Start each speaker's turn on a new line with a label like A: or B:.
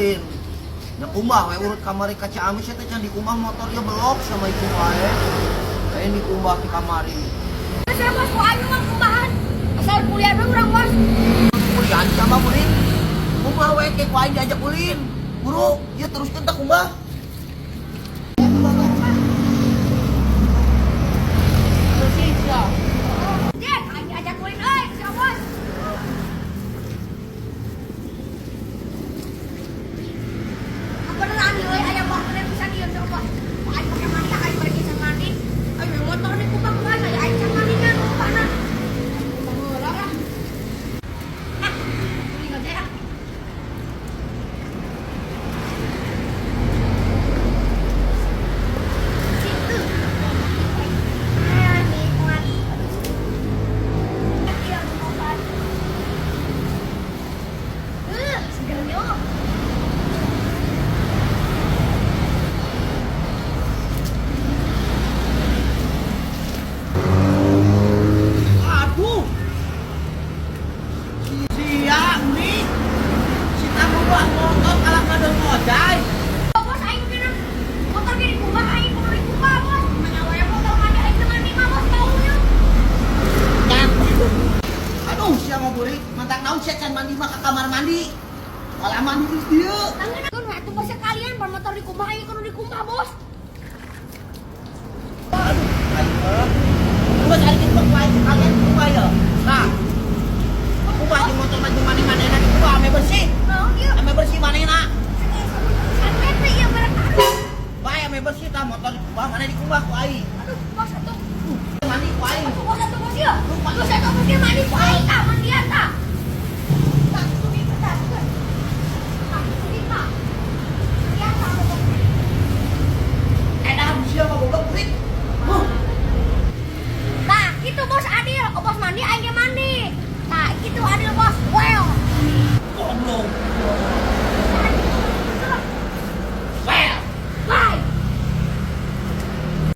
A: Ulin. Nya kumbah we urut kamari ka Ciamis teh can dikumbah motor ieu belok sama ieu wae. Lain dikumbah ti kamari.
B: Saya bos ku aing mah kumbahan. Asal kuliah we urang bos.
A: Kuliah sama ulin. Kumbah we ke ku aing diajak ulin. Buru, ieu teruskeun tah kumbah. Bersih sia.
B: Dek, aing diajak ulin euy, sia bos. Kabeneran euy aya bartender pisan ieu sia bos. Aing pake mandi, aing pergi can mandi. Aing motor nih kumbah kumbah saya aing can mandi nya kumbahna. Aing kumbah heula lah. Ah, ulin aja ya. Situ. Ah, nikmat. Iya, obat. Segernya.
A: Aduh. Sia nih. Si tamu bawa motor kalah kada ngojay.
B: Bos, aing kena motor ge dikumbah, aing kudu dikumbah, bos. Mana wae motor mandi aing teu mandi mah, bos, bau nya.
A: Kan. Aduh, sia mah burik, mantak naon sia can mandi mah ka kamar mandi. Kalah mandi di dieu.
B: Tangan atuh bos sekalian pan motor dikumbah aing kudu dikumbah, bos.
A: Aduh, aing mah. Geus ari kitu mah aing sekalian kumbah ya. Nah. Kumbah jeung motor mah jeung mane-manehna dikumbah ame bersih.
B: Naon ieu?
A: Ame bersih manehna.
B: Santet teh ieu barang aduh.
A: Bae ame bersih tah motor dikumbah mana dikumbah ku aing.
B: Aduh, bos atuh.
A: Mandi ku aing.
B: Atuh bos atuh bos ieu. Bos atuh bos ieu mandi ku aing tah.